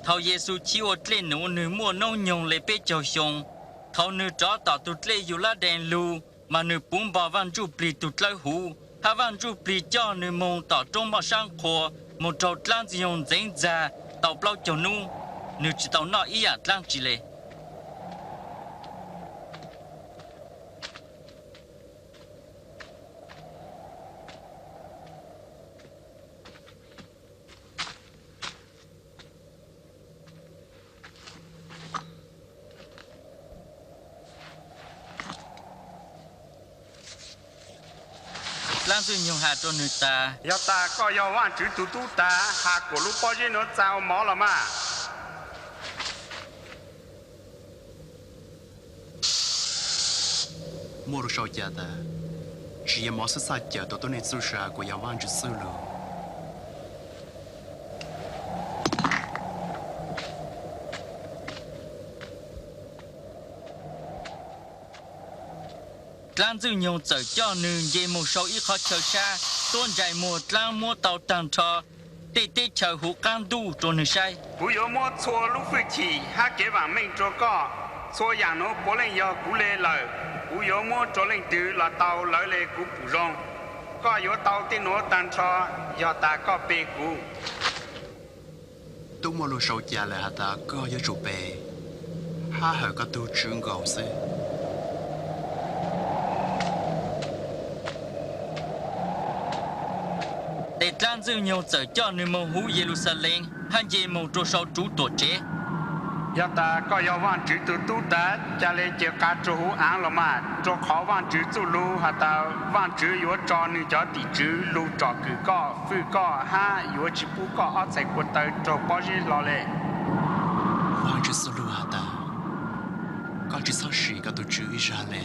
Thaum Yexus chiv ua dlej nuav nwg muaj noob nyoog le peb caug xyoo. Thaum nwg rov tom tug dlej Yudladaes lug, mas nwg puv npo Vaaj Ntsuj Plig tug dlawb huv, hab Vaaj Ntsuj Plig coj nwg moog tom roob moj sab qhua, moog raug dlaab Ntxwg Nyoog ntxeev ntxag tau plaub caug nub. Nwg tsi tau noj ib yaam dlaab tsi le. Dlaab Ntxwg Nyoog has rua nwg tas, Yog tas koj yog Vaajtswv tug tub tas, has kuas lub pob zeb nuav txag ua mov los mas. Muaj lug sau ca tas, tsi yog mov xwb txhaj cawm tau tuab neeg txuj sa kuas yog Vaajtswv txwj lug. Dlaab Ntxwg Nyoog txawm coj nwg nce moog sau ib qhov chaw sab, tuab ntsais muag dlaab muab tau taag nrho tej teb chaws huv qaab ntuj rua nwg saib. Kuv yuav muab txhua lub fwj chim hab kev vaam meej rua koj. Txhua yaam nuav puav leej yog kuv le lawm. Kuv yuav muab rua leej twg los tau lawv le kuv pum zoo. Koj yuav tau tej nuav taag nrho yog tas koj pe kuv. Tub muaj lug sau ca lawm has tas koj yuav tsum pe hab hawm koj tug Tswv nkaus xwb. Tes Dlaab Ntxwg Nyoog txawm coj nwg moog huv Yeluxalees hab nce moog rua sau ruv tuam tsev. Yog tas koj yog Vaajtswv tug tub tas, ca le ca qha rua huv aav los mas, rua qhov Vaajtswv txuj lug has tas Vaajtswv yuav tso nwg cov tim tswv lug tsom kwm koj, fwj koj hab yuav tsi pub koj ob txhais kua taw raug pob zeb hlo le. Vaajtswv txuj lug has tas, koj tsi txhob sim koj tug Tswv ib zag le.